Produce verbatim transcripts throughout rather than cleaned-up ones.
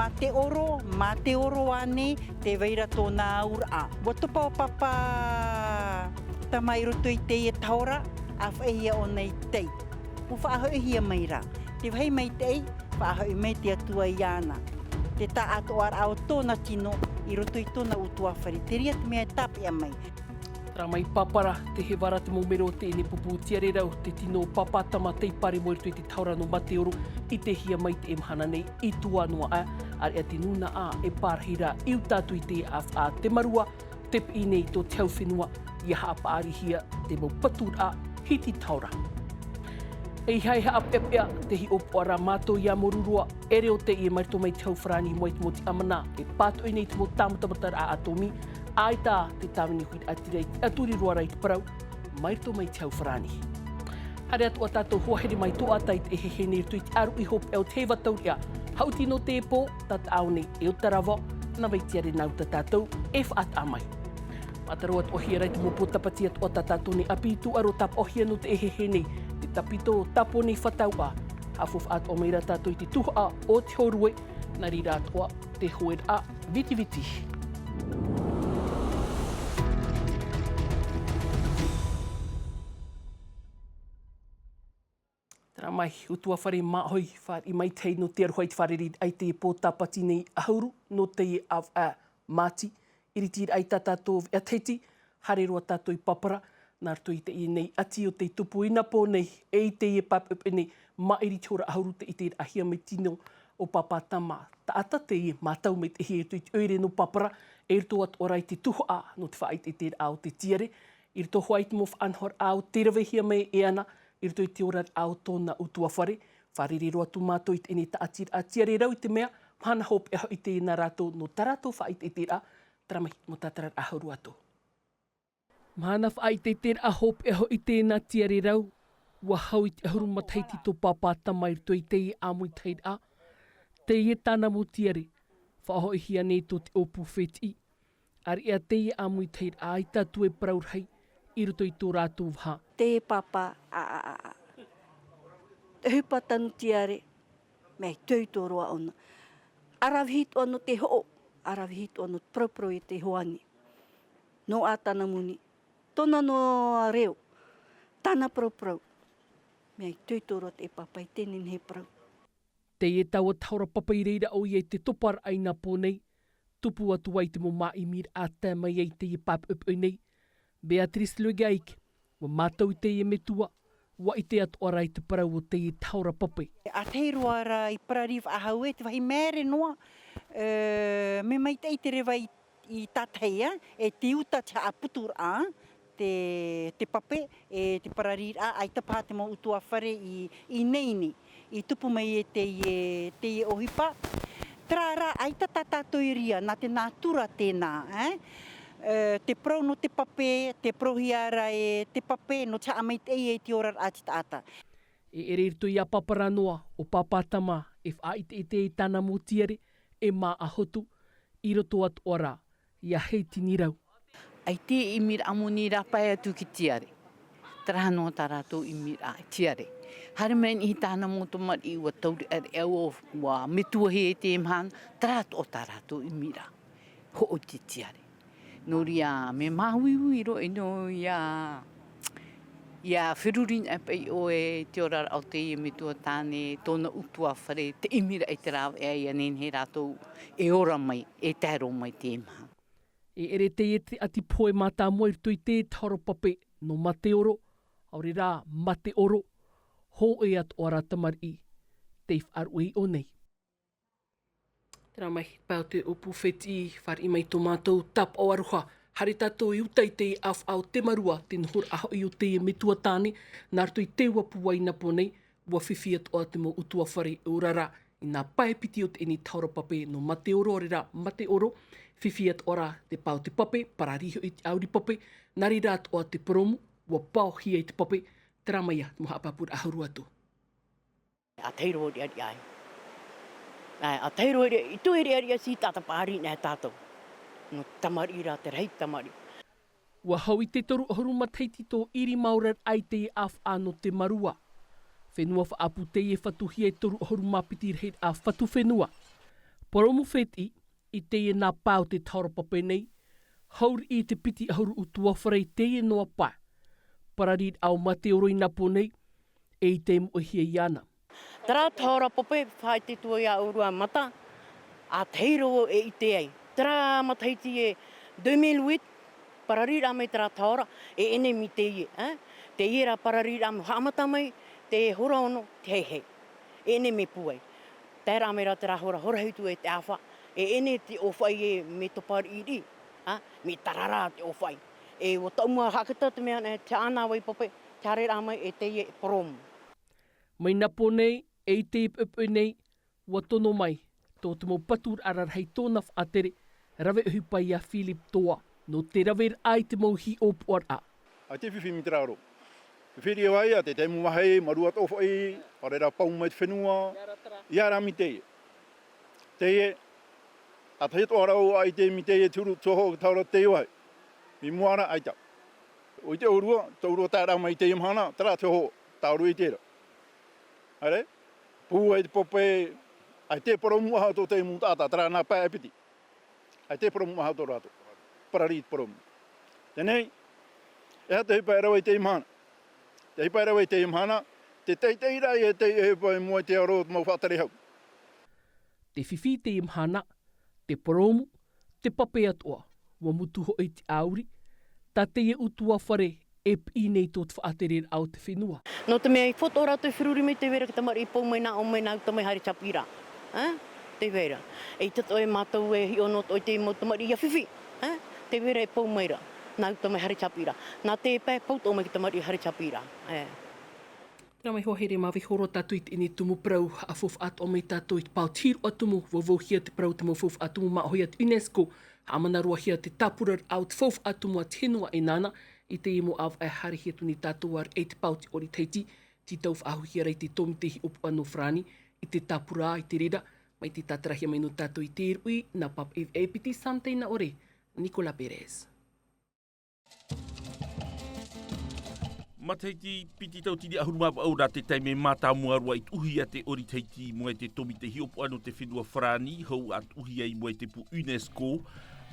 Mā te ʻoro, mā te ʻoro ānei, tē vai ra tōna auraʻa. ʻUa topa ʻo Pāpā Tama i roto i teie tahora, ʻa faʻaʻitehia ʻōna i tei. ʻUa faʻahoʻihia mai rā. Te vāhi maitaʻi, faʻahoʻi mai te Atua iāna. Te taʻatoʻaraʻa o tōna tino i roto i tōna ʻutuāfare. Terā te mea e tāpeʻa mai. Terā mai Pāpara, te heva ra te mau mero o teie pupu tiare rau, te tino o Pāpā Tama tei pāremo i roto i te tahora nō Mateoro, i ʻitehia mai i teie mahana nei i tuā noa aʻe, ʻāreʻa te nūnaʻa e pārahi ra i uta atu i te ʻāfaʻa Temarua, te piʻi nei tō te hau fenua, ʻia haʻapaʻarihia te mau paturaʻa hiti tahora. ʻEiaha e haʻapeʻapeʻa te hiʻopoʻa ra mātou ʻia Moruroa, ʻere ʻo teie mai roto mai te hau farāni i mua i te mau tiʻamana, e pātoʻi nei te mau tāmatamataraʻa ʻātōmī, ʻaita te tāvini huiraʻatira i tiʻaturi roa ra i te parau, mai roto mai te hau farāni. Haere atoʻa tātou hoa here mai Toʻata i teie nei i roto i te ʻāruʻi hopeʻa o te heva taureʻa, Haʻuti nō te pō, tataʻo nei e o Tarawa, nā vai tiare nā uta tātou e faʻataʻa mai. Mātaro atoʻahia ra i te mau pō tāpati atoʻa tā tātou nei ʻāpī tūʻaro tāpaʻohia nō teie nei, te tāpito tāpō nei fātauʻa, haʻafaufaʻa atoʻa mai ra tātou i te tuhaʻa o te hōrue, nā reira atoʻa te hoeraʻa vitiviti. Terā mai, ʻutuāfare māʻohi, fāriʻi maitaʻi nō te aroha i te fārereiraʻa i te pō tāpati nei ʻahuru, nō teie ʻāvaʻe Māti, ʻiritiraʻa i tā tātou veʻa Tahiti, haere roa tātou i Pāpara, nā roto i teie nei ʻati o tei tupu i nā pō nei, e i teie pāpeʻapeʻa nei, māʻiri te hora ʻahuru te ʻiteraʻahia mai tino o Pāpā Tama, taʻata teie mātau mai teie i roto i te ʻoire nō Pāpara, e roto atoʻa ra i te tuhaʻa nō te faʻaʻiteʻiteraʻa o te tiare, i roto hoʻi i te mau faʻanahoraʻa o tei ravehia mai e ana, i roto i te oraraʻa o tōna ʻutuāfare, fārerei roa atu mātou i teie tāʻatiraʻa tiare rau i te mea, mahana hopeʻa hoʻi teie nā rātou nō tā rātou faʻaʻiteʻiteraʻa, terā mai, mau tātararaʻa hau roa atu. Mahana faʻaʻiteʻiteraʻa hopeʻa hoʻi teie nā tiare rau, ʻua hau i te ʻahuru matahiti tō Pāpā Tama i roto i teie ʻāmuitahiraʻa, teie tāna mau tiare, faʻahoʻihia nei tō te ʻōpū fētiʻi, ʻāreʻa teie ʻāmuitahiraʻa ʻaita atu e parau rahi, i roto i tō rātou vaha. Te pāpā, ā, ā, ā, ā. Te ʻohipa tano tiare, mea itoito roa ʻōna. ʻAravihi atoʻa nō te hoʻo, ʻaravihi atoʻa nō te paraparau i te hoani. Nō ā tāna moni, tōna noa reo, tāna paraparau. Mea itoito roa te pāpā i teie nei parau. Teie taua tahora pape i reira ʻoia i te toparaʻa i nā pō nei, tupu atu ai te mau māʻimiraʻa tae mai ai teie pāpeʻapeʻa nei. Beatrice Le Gaic, ʻua mātau i teie metua, ʻua ʻite atoʻa ra i te parau o teie tahora pape. ʻA tahi roa ra i pararī faʻahou e te vāhi māere noa, e, mea maitaʻi te reva i, i tātaʻi, e te uta te haʻaputuraʻa, te, te pape, e te pararīraʻa, ʻaita paha te mau ʻutuāfare i, i nehenehe, i tupu mai e teie, teie ʻohipa. Terā rā, ʻaita tā tātou i reira, nā te nātura tēnā, e? E, te parau nō te pape, te parauhia ra e te pape, nō te haʻamaitaʻi i te oraraʻa a te taʻata. E ʻere i roto iā Pāpara noa, ʻo Pāpā Tama, e faʻaʻiteʻite i tāna mau tiare, e māʻa hotu, i roto atoʻa ra, iā Heitini Rau. ʻAita e ʻimiraʻa moni rā pae atu ki tiare. Terā noa tā rātou ʻimiraʻa tiare. Haere mai nei tāna mau tamariʻi ʻua taureʻareʻa ʻua, ʻua metuahia i te mahana, terā atoʻa tā rātou ʻimiraʻa. Hoʻo i te tiare. Nō reira, mea māuiui roa ʻino iā, iā feruri nei paʻi ʻoe te oraraʻa o teie metua tāne, tōna ʻutuāfare, te ʻimiraʻa i te rāveʻa ʻia nehenehe rātou e ora mai, e tae roa mai te mahana. E ʻere teie te ʻati pohe mātāmua i roto i te tahora pape nō Mateoro, ʻaore rā, Mateoro, hōʻē atoʻa rā tamariʻi, tei faʻaruʻe iʻo nei. Terā mai, pae o te ʻōpū fētiʻi, fāriʻi mai tō mātou tāpaʻo aroha, haere tātou i uta i te ʻāfaʻa o Temarua, te nohoraʻa hoʻi o teie metua tāne, nā roto i te uapu i nā pō nei, ʻua fifi atoʻa te mau ʻutuāfare e ora ra, i nā pae piti o teie tahora pape nō Mateoro, ʻaore rā, Mateoro, fifi atoʻa ra te pae o te pape, pararī hoʻi te ʻauri pape, nā reira atoʻa te poromu, ʻua paohia i te pape, terā mai ia, te mau haʻapāpūraʻa hau roa atu. ʻA tahi roa riʻariʻa ai. ʻAe, ʻa tahi roa riʻa, i tō e riʻariʻa sī tātaparaʻa nei tātou. Nō tamariʻi rā, te rahi tamariʻi. ʻUa hau i te toru ʻahuru matahiti tō ʻiri maora ai teie ʻāfaʻa nō Temarua. Fenua faʻaʻapu teie e fatuhia e toru ʻahuru mā piti rahiraʻa fatu fenua. Poromu fētiʻi i teie nā pae o te tahora pape nei, hauri i te piti ʻahuru utuafare i teie noa pae. Parariraʻa o Mateoro i Napo nei, e ʻite e moʻehia iāna. Terā tahora pape, faʻaʻite atu ai ʻoe a mata, ʻa tahi roa e ʻite ai. Terā matahiti e deux mille huit, parariraʻa mai terā tahora, e ʻene mai teie, ā? Teie rā parariraʻa mai haʻamata mai, te hora ono, te hehei. E ʻene mai pūai. Tae rā mai rā terā hora, hora hitu e te ʻāfa, e ʻene te ʻōfaʻi e mea topa riʻiriʻi, ā? Mea tarara te ʻōfaʻi. E ʻua taʻu mua haʻakata te mea nei, te ʻana vai pape, te haereraʻa mai e teie poromu. Mai Napo nei, e i te poʻipoʻi nei, ʻua tono mai, tō te mau paturaʻa rarahi tōna faʻatere, rave ʻohipa ia Philip Toa, nō te raveraʻa i te mau hiʻopoʻaraʻa. ʻAita e fifi mai terā roa. Fifi riʻi vai ia, te tahi mau vāhi, marua te ʻōfaʻi, ʻaore rā pau mai te fenua, ia rā mai teie. Teie, ʻa tahi atoʻa rā ʻua ʻite mai teie te huru, te hōhoʻa, te tahora teie vāhi. Mai mua ra, ʻaita. ʻO i te ʻōrua, te ʻōrua tae rā mai teie mahana, terā te hōhoʻa, tāʻoro i terā. Haere, pūai te pape, ʻaita e poromu ʻaha tō te mau taʻata, terā nā pae e piti. ʻAita e poromu ʻaha tō rātou. Parariraʻa te poromu. Teie nei, e aha te ʻohipa e rave i teie mahana? Te ʻohipa e rave i teie mahana, te teitei rā ia te ʻohipa i mua i te aro o te mau faʻatere hau. Te fifi i teie mahana, te poromu, te pape atoʻa, ʻua mutu hoʻi te ʻāuri, tā teie utuafare e piʻi nei tō te faʻatereraʻa o te fenua. Nō te mea i faufaʻa rātou e feruri mai, tē vai ra te tamariʻi e pou mai nā ʻō mai nā uta mai haere te haʻapiʻiraʻa. Ā? Tē vai ra. E ʻite atoʻa mātou e hiʻo noa atoʻa i te mau tamariʻi ia fifi. Ā? Tē vai ra e pou mai ra nā uta mai haere te haʻapiʻiraʻa. Nā te pae pou atoʻa mai te tamariʻi haere te haʻapiʻiraʻa. Ā. Terā mai hoʻi, haere mai vau i horo tātou i teie nei tumu parau, haʻafaufaʻa atoʻa mai tātou i te paoti hīroʻa tumu, ʻua vauhia te parau te mau faufaʻa tumu māʻohi a te UNESCO, haʻamanaʻohia te tāpuraraʻa o te faufaʻa tumu a te fenua e nāna, i teie mau ʻāvaʻe haerehia atu nei tātou ā reira i te paoti ʻori Tahiti, tei tau faʻahouhia ra i te tōmite hiʻopoʻa nō Farāni, i te tāpura i te reira, mai te tātarahia mai nō tātou i te ruʻi, nā Papa Eve e piti Santaina ʻore, Nicolas Perez. Matahiti piti tauatini ʻahuru mā vaʻu rā te taime mātāmua roa i tuʻuhia te ʻori Tahiti i mua i te tōmite hiʻopoʻa nō te fenua Farāni, hou ʻa tuʻuhia i mua i te pū UNESCO,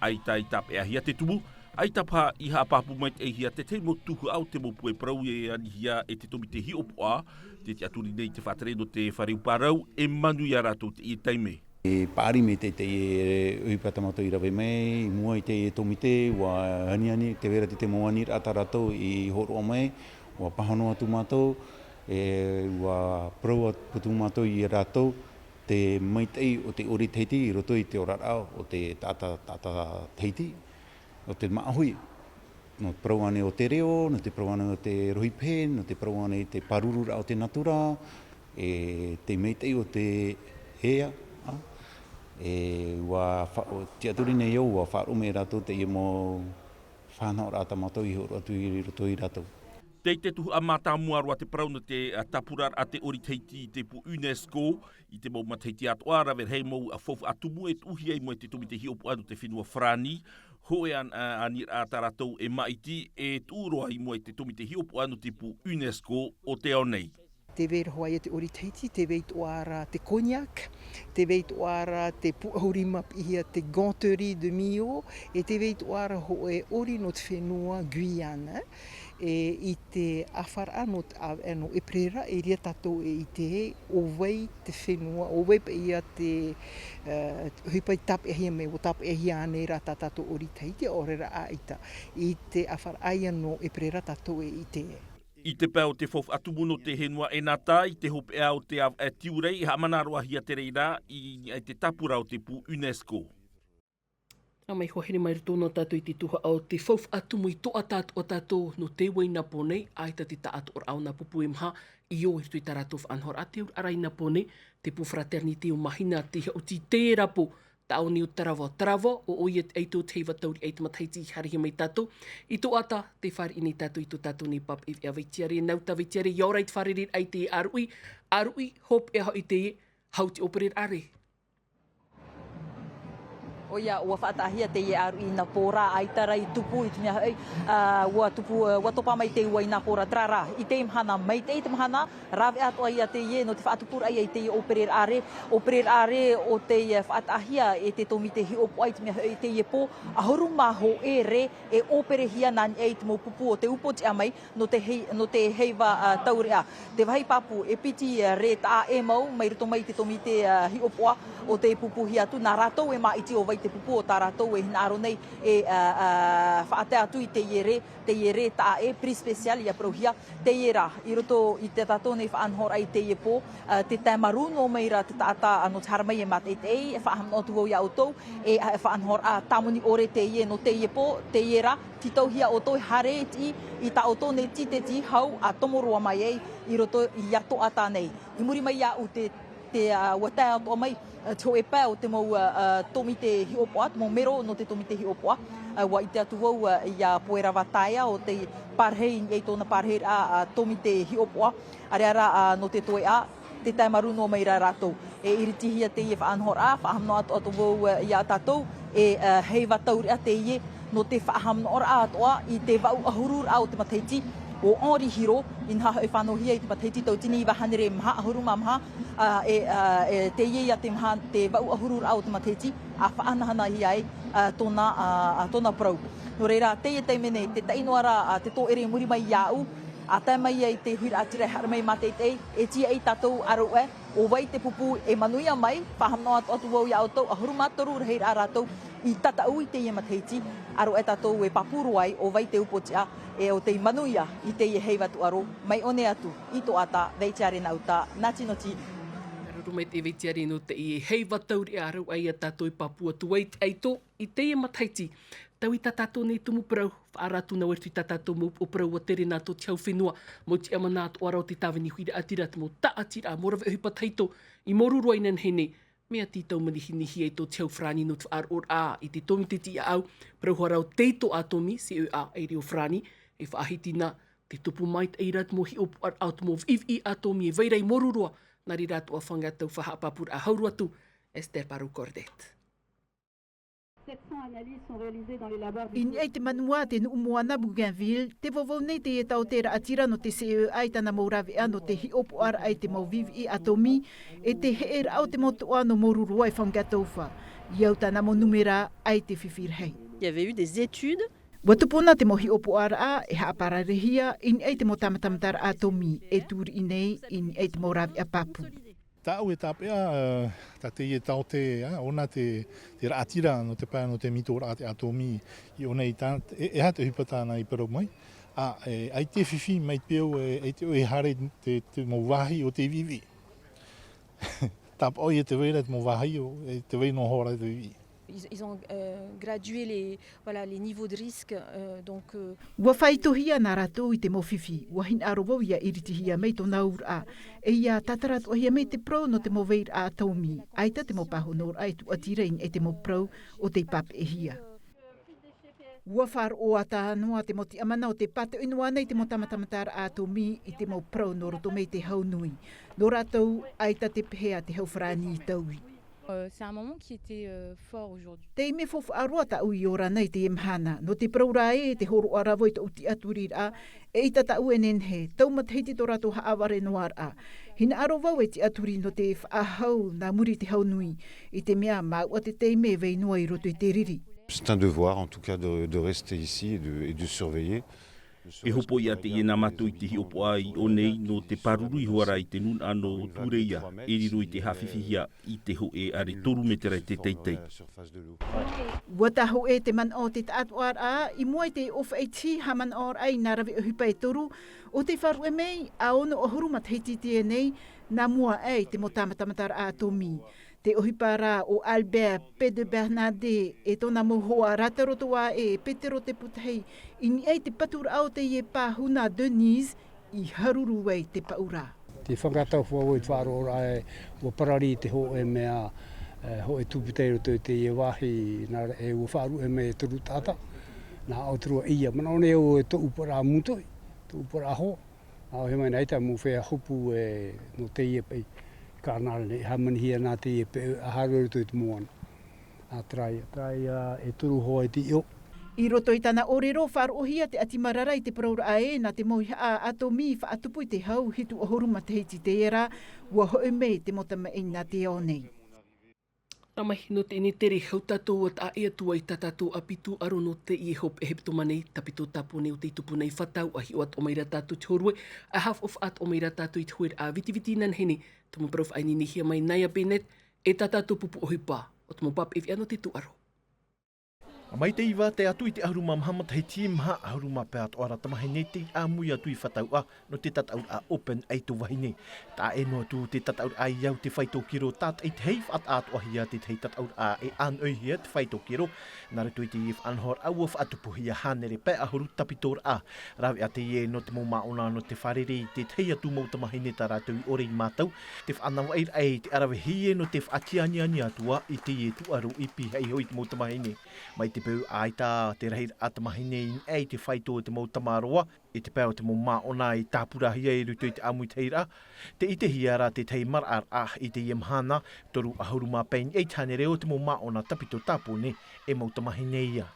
ʻaita i tāpeʻahia te tumu, ʻaita paha i haʻapāpū maitaʻihia te tahi mau tuhaʻa o te mau puʻe parau e anihia e te tōmite hiʻopoʻa, tē tiʻaturi nei te faʻatere nō te fare upa rau, e manuia rātou i teie taime. E paʻari mai te, te, e, ʻohipa tā mātou i rave mai, i mua i te, e tōmite, ʻua aniani, tē vai ra te, te mau aniraʻa tā rātou i hōroʻa mai, ʻua pāhono atu mātou, e, ʻua parau atu mātou ia rātou, te maitaʻi o te ʻori Tahiti i roto i te oraraʻa o te taʻata, taʻata Tahiti, o te māʻohi. Nō te parau ānei o te reo, nō te parau ānei o te rohipehe, nō te parau ānei te pārururaʻa o te natura, e te maitaʻi o te hea, ā, e ʻua fa-, ʻo tiʻaturi nei au, ʻua faʻaroʻo mai e rātou teie mau fānaʻoraʻa tā mātou i hōroʻa atu i roto ia rātou. Tei te tuhaʻa mātāmua roa te parau nō te, ā, tāpuraraʻa te ʻori Tahiti i te pū UNESCO, i te mau matahiti atoʻa, rave rahi mau, ā, faufaʻa tumu e tuʻuhia i mua i te tōmite hiʻopoʻa nō te fenua Farāni, hōʻē an-, ā, aniraʻa tā rātou e māʻiti, e tuʻu roa i mua i te tōmite hiʻopoʻa nō te pū UNESCO o te ao nei. Tē vai ra hoʻi ia te ʻori Tahiti, tē vai atoʻa ra te cognac, tē vai atoʻa ra te pūʻohu rima piʻihia te Ganterie de Millau, e tē vai atoʻa ra hōʻē ʻori nō te fenua Guyane. E i te ʻāfaraʻa nō te ʻāvaʻe nō ʻEperēra, e riro tātou e ʻite ʻo vai te fenua, ʻo vai paʻi ia te, ā, ʻohipa i tāpeʻahia mai, ʻua tāpeʻahia ānei rā tā tātou ʻori Tahiti, ʻaore rā ʻaita. I te ʻāfaraʻa ia nō ʻEperēra tātou e ʻite. I te pae o te faufaʻa tumu nō te fenua ʻEnata, i te hopeʻa o te ʻāvaʻe Tiurai, e haʻamanaʻohia te reira i, i te tāpura o te pū UNESCO. Terā mai hoʻi, haere mai roto noa tātou i te tuhaʻa o te faufaʻa tumu i toʻa tātou, ā tātou nō te ua i Napo nei, ʻaita te taʻatoʻaraʻa o nā pupu e maha, i ō i roto i tā rātou faʻanahoraʻa te auraʻa i Napo nei, te pū Fraternité ʻo Mahina, te haʻuti Tērapo, tāʻoni o Tarava, Tarava, ʻo ʻoia te ʻaito o te heiva tauriʻa i te matahiti i haerehia mai tātou, i toʻa ata, tē fāriʻi nei tātou i tō tātou nei Papa Eve Avaitiare, nā uta Avaitiare, ʻia ora i te fārereiraʻa i te ʻāruʻi, ʻāruʻi, hopeʻa hoʻi teie, hau te ʻōpereraʻa ra. ʻOia, ʻua faʻataʻahia teie ʻāruʻi i nā pō ra, ʻaita rā i tupu i te mea hoʻi, ā, ʻua tupu, ā, ʻua topa mai te ua i nā pō ra, terā rā, i teie mahana, maitaʻi te mahana, rāveʻa atoʻa ia teie, nō te faʻatupuraʻa i teie ʻōpereraʻa rē, ʻōpereraʻa rē o tei, ā, faʻataʻahia e te tōmite hiʻopoʻa i te mea hoʻi teie pō, ʻahuru mā hōʻē rē, e ʻōperehia nā niʻa i te mau pupu o te upoʻotiʻa mai, nō te hei-, nō te heiva, ā, taureʻa. Te vāhi pāpū, e piti, ā, rē taʻa ʻē mau, mai roto mai i te tōmite, ā, hiʻopoʻa o tei pupuhia atu, nā rātou e māʻiti ʻo vai te pupu o tā rātou e hinaʻaro nei e, ā, ā, faʻatae atu i teie rē, teie rē taʻa ʻē, prix spécial ia parauhia, teie rā, i roto i tā tātou nei faʻanahoraʻa i teie pō, ā, te tae marū noa mai ra te taʻata, ā, nō te haere mai e mātaʻitaʻi, e faʻahaʻamanaʻo atu vau ia ʻoutou, e, ā, e faʻanahoraʻa tāmoni ʻore teie nō teie pō, teie rā, tītauhia ʻoutou e haere e tiʻi i tā ʻoutou nei tīteti hau ʻa tomo roa mai ai i roto i Atoʻata nei. I muri mai iāʻu te, te, ā, ʻua tae atoʻa mai, ā, te hōʻē pae o te mau, ā, ā, tōmite hiʻopoʻa, te mau mero nō te tōmite hiʻopoʻa. Ā, ʻua ʻite atu vau, ā, ia Poerava Taea ʻo tei parahi i niʻa i tōna parahiraʻa, ā, tōmite hiʻopoʻa. ʻĀreʻa rā, ā, nō te toeʻa, te tae marū noa mai ra rātou. E iritihia teie faʻanahoraʻa, faʻahaʻamanaʻo atoʻa atu vau, ā, ia tātou, e, ā, heiva taureʻa teie, nō te faʻahaʻamanaʻoraʻa atoʻa i te vaʻu ʻahururaʻa o te matahiti, ʻo Henri Hiro, inaha hoʻi fānauhia i te matahiti tauatini iva hānere maha ʻahuru mā maha, ā, e, ā, e, teie ia te maha, te vaʻu ʻahururaʻa o te matahiti, ʻa faʻahanahanahia ai, ā, tōna, ā, ā, tōna parau. Nō reira, teie taime nei, te taʻi noa ra, ā, te tōʻere i muri mai iāʻu, ʻa tae mai ai te huiraʻatira e haere mai mātaʻitaʻi, e tīaʻi tātou ʻa rāua, ʻo vai te pupu e manuia mai, faʻahaʻamanaʻo atoʻa atu vau ia ʻoutou, ʻahuru mā toru rahiraʻa rātou i tataʻu i teie matahiti, ʻa rāua tātou e pāpū roa ai, ʻo vai te upoʻotiʻa, e ʻo tei manuia i teie heiva tūʻaro, mai ʻō nei atu, i Toʻata, Veitiare Nauta, Nati Noti. Ruru mai te Veitiare nō teie heiva taureʻa, ʻa rāua ia tātou e pāpū atu ai te ʻaito, i teie matahiti, taui tā tātou nei tumu parau, faʻaara atu nā ʻoe i tā tātou mau upoʻo parau ʻua tere nā tō te hau fenua, mau tiʻamana atoʻa ra o te tāvini huiraʻatira, te mau tāʻatiraʻa, mau rave ʻohipa tahito, i Mōrūroa inanahi nei, mea tītau manihinihi ai tō te hau farāni nō te faʻaroʻoraʻa i te tōmite tiʻaʻau, parauhara o te ito ʻātōmī, C E A, e reo farāni, e faʻahiti na, te tupu maitaʻi ra te mau hiʻopoʻaraʻa o te mau viʻiviʻi ʻātōmī e vai ra i Mōrūroa, nā reira atoʻa Fanga Taufa haʻapāpūraʻa hau roa atu, Esther Parou Cordet. I niʻa i te manuā te nuʻu moana Bougainville, tē vauvau nei teie taote raʻatira nō te C E A i tāna mau rāveʻa nō te hiʻopoʻaraʻa i te mau viʻiviʻi ʻātōmī, e te heʻeraʻa o te mau toʻa nō Mōrūroa e Fanga Taufa. I au tāna mau nūmera, ʻaita e fifi rahi. Il y avait eu des études. ʻUa tupu na te mau hiʻopoʻaraʻa, e haʻapararehia, i niʻa i te mau tāmatamataraʻa ʻātōmī, e tūriʻi nei, i niʻa i te mau rāveʻa pāpū. Tāʻu e tāpeʻa, ā, tā teie taote, ā, ʻōna te, te raʻatira nō te pae nō te mitoraʻa te ʻātōmī i ʻō nei tā, e, e aha te ʻohipa tāna i parau mai. Ā, e, ʻaita e fifi mai te peu, e, ʻaita e haere te, te mau vāhi o te viʻiviʻi. Tāpaʻo ia te vai ra te mau vāhi o, e te vai noa hoʻi ra te viʻiviʻi. Ils, ils ont, euh, gradué les, voilà, les niveaux de risque, euh, donc, euh, ʻUa faʻaitohia nā rātou i te mau fifi, ʻua hinaʻaro vau ʻia iritihia mai tōna auraʻa, e ʻia tātara atoʻahia mai te parau nō te mau vairaʻa ʻātōmī, ʻaita te mau pāhonoraʻa e tūʻati ra i niʻa i te mau parau ʻo tei pāpaʻihia. ʻUa faʻaroʻo atoʻa noa te mau tiʻamana ʻo tē pātoʻi noa ana i te mau tāmatamataraʻa ʻātōmī i te mau parau nō roto mai i te hau nui. Nō rātou, ʻaita te pehea te hau farāni i taui. Euh, c'est un moment qui était, euh, fort aujourd'hui. Tei mea faufaʻa roa tāʻu i ora nei i teie mahana, nō te parau ra ē, te hōroʻa ra vau i tōʻu tiʻaturiraʻa, eʻita tāʻu e nehenehe, tau matahiti tō rātou haʻavare noaraʻa. Hinaʻaro vau e tiʻaturi nō te faʻahou nā muri i te hau nui, i te mea māuʻa te taime e vai noa i roto i te riri. C'est un devoir, en tout cas, de, de rester ici et de, et de surveiller. E hopoiʻa teie nā mātou i te hiʻopoʻa i ʻō nei nō te pāruru iho ā ra i te nūnaʻa nō Tūreia, e riro i te haʻafifihia i te hōʻē ʻare toru mētera i te teitei. ʻUa tae hōʻē te manaʻo o te taʻatoʻaraʻa, i mua i te ʻōfaʻi tihi haʻamanaʻoraʻa i nā rave ʻohipa e toru, ʻo tē faʻaruʻe mai, ʻa ono ʻahuru matahiti i teie nei, nā mua aʻe i te mau tāmatamataraʻa ʻātōmī. Te ʻohipa ra ʻo Albert P de Bernardet e tōna mau hoa rātou roto aʻe e Petero Te Putahi i niʻa i te paturaʻa o teie pāhuna Denise i haruru ai te paʻura. Te fanga taufa i te faʻaroʻoraʻa e, ʻua parari i te hōʻē mea, e, hōʻē tūpita i roto i teie vāhi, nā reira ʻua faʻaruʻe mai e toru taʻata. Nā ʻō te roa ia, manaʻo nei au e tōʻu paraʻa mūtoʻi, tōʻu paraʻa hoa. ʻAuhea mai nā ʻaita mau feiā hopu e nō teie paʻi. Ka nā reira nei, e hāmanihia nā teie paʻi, e haere i roto i te moana. Nā te rā ia, te rā ia e toru hoa i te ʻio. I roto i tāna ʻōrero, faʻaroʻohia te ʻati marara i te parauraʻa ē nā te mau ihaʻa ʻātomi i faʻatupu i te hau hitu ʻahuru matahiti i teie ra, ua hoʻi mai te mau tamaʻi nā te ao nei. Nā mai nō teie nei tere hau tātou ua taʻa ʻē atu ai tā tātou ʻāpī tūʻaro nō teie hopeʻa hepetoma nei, tāpiti tāpō nei ʻo tei tupu nei, fātau ʻa hiʻo atoʻa mai ra tātou i te hōrue, ʻa haʻafaʻafaʻa atoʻa mai ra tātou i te huiraʻa vitiviti inanahi nei, te mau parau faʻaineinehia mai nā ia Bennett, e tā tātou pupu ʻohipa, ʻo te mau pāpaʻi veʻa nō te tūʻaro. Mai te iva tae atu i te ʻahuru mā maha matahiti, maha ʻahuru mā pae atoʻa ra tamahine tei ʻāmui atu i fātauʻa nō te tataʻuraʻa Open Aito Vahine. Taʻa ʻē noa atu te tataʻuraʻa i au te faito kiro tātaʻitahi, faʻataʻa atoʻahia te tahi tataʻuraʻa e ʻānoʻihia te faito kiro. Nā roto i teie faʻanahoraʻa ua faʻatupuhia hānere pae ʻahuru tāpitoraʻa. Rāveʻa teie nō te mau māʻona nō te fārerei i te tahi atu mau tamahine tā rātou i ʻore i mātau, te faʻanavaʻiraʻa i te ʻaravihi ē nō te faʻatianiani atu ā i teie tūʻaro i pīhaʻi iho i te mau tamahine. Mai te peu ʻaita te rahiraʻa tamahine i niʻa i te faito o te mau tamaroa, i te pae o te mau māʻona i tāpurahia i roto i te ʻāmuitahiraʻa, tē ʻitehia ra te tahi maraʻaraʻa i teie mahana, toru ʻahuru mā pae i niʻa i te hānere o te mau māʻona tāpito tāpō nei, e mau tamahine ia.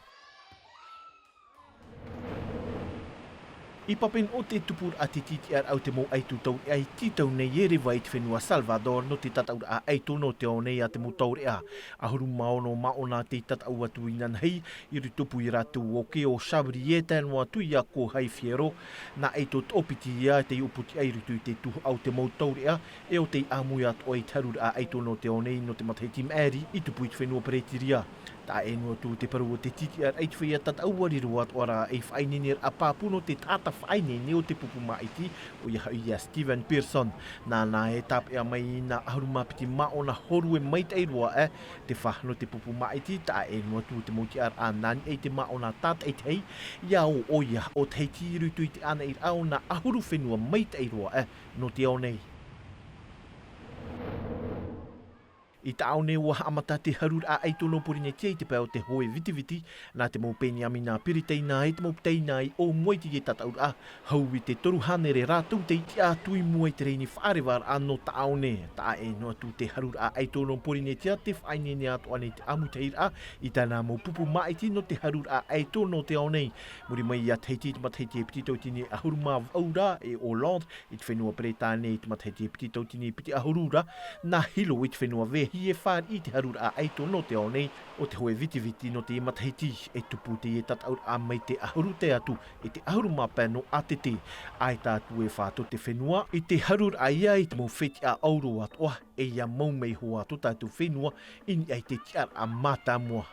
I Pape nō te tupuraʻa te tītiʻaraʻa o te mau ʻaito taureʻa i tītau nei e reva i te fenua Salvador nō te tataʻuraʻa ʻaito nō te ao nei a te mau taureʻa. ʻAhuru mā ono māʻona tei tataʻu atu inanahi, i roto pū ia rātou ʻo Keo Xavier, tae noa atu ia Kohai Fierro, nā ʻaito toʻopiti ia tei ʻōpū atu i roto i te tuhaʻa o te mau taureʻa, e ʻo tei ʻāmui atoʻa i te haruraʻa ʻaito nō te ao nei nō te matahiti maʻiri i tupu i te fenua Peretiria. Taʻa ʻē noa atu te parau o te tītiʻaraʻa i te feiā tataʻu, ʻua riro atoʻa ra ei faʻaineineraʻa pāpū nō te taʻata faʻaineine o te pupu māʻiti, ʻoia hoʻi ia Steven Pearson. Nāna e tāpeʻa mai i nā ʻahuru mā piti māʻona hōrue maitaʻi roa aʻe, te fā nō te pupu māʻiti, taʻa ʻē noa atu te mau tiʻaraʻa nā niʻa i te māʻona tātaʻitahi, ia ʻo ʻoia ʻo Tahiti i roto i te ʻānaʻiraʻa o nā ʻahuru fenua maitaʻi roa aʻe nō te ao nei. I tāʻu nei ua haʻamata te haruraʻa ʻaito nō Porinetia i te pae o te hoe vitiviti, nā te mau Peniamina Piritaina e te mau Pitaina i ʻō mua i teie tataʻuraʻa, hau i te toru hānere rātou tei tiʻa atu i mua i te rēni faʻarevaraʻa nō tāʻu nei. Taʻa ʻē noa atu te haruraʻa ʻaito nō Porinetia, tē faʻaineine atoʻa nei te ʻāmuitahiraʻa i tāna mau pupu māʻiti nō te haruraʻa ʻaito nō te ao nei. Muri mai ia Tahiti i te matahiti e piti tauatini ʻahuru mā vaʻu ra, e ʻo Londres i te fenua Peretāne i te matahiti e piti tauatini piti ʻahuru ra, nā Hilo i te fenua Vehī e fāriʻi i te haruraʻa ʻaito nō te ao nei o te hoe vitiviti nō teie matahiti. E tupu teie tataʻuraʻa mai te ʻahuru tae atu i te ʻahuru mā pae nō ʻĀtete. ʻAita atu e fā tō te fenua i te haruraʻa ia i te mau fetiʻa ʻauro atoʻa, e ia mau mai hoʻi tō tātou fenua i niʻa i te tiʻaraʻa mātāmua.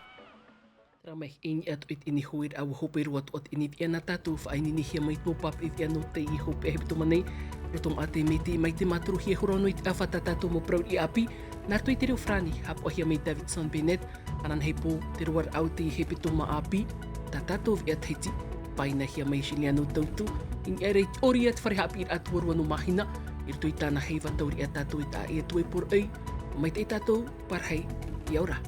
Terā mai, i niʻa atoʻa i teie hoeraʻa, ʻua hope roa atoʻa teie veʻa nā tātou faʻaineinehia mai te mau pāpaʻi veʻa nō teie hopeʻa hepetoma nei. Roto maʻa te miti mai te mātorohia e horo noa i te ʻāfa tā tātou mau parau riʻi ʻāpī, nā roto i te reo farāni, haʻapaʻohia mai Davidson Bennett, ananahi pō, te roaraʻa o te hepetoma ʻāpī, tā tātou veʻa Tahiti, pāʻinahia mai Juliano Tautu, i niʻa i te ʻori a te fare haʻapiʻiraʻa tuarua nō Māhina, i roto i tāna heiva taureʻa tātou e taʻa ʻē atu e poroʻi, maitaʻi tātou, pārahi, ʻia ora.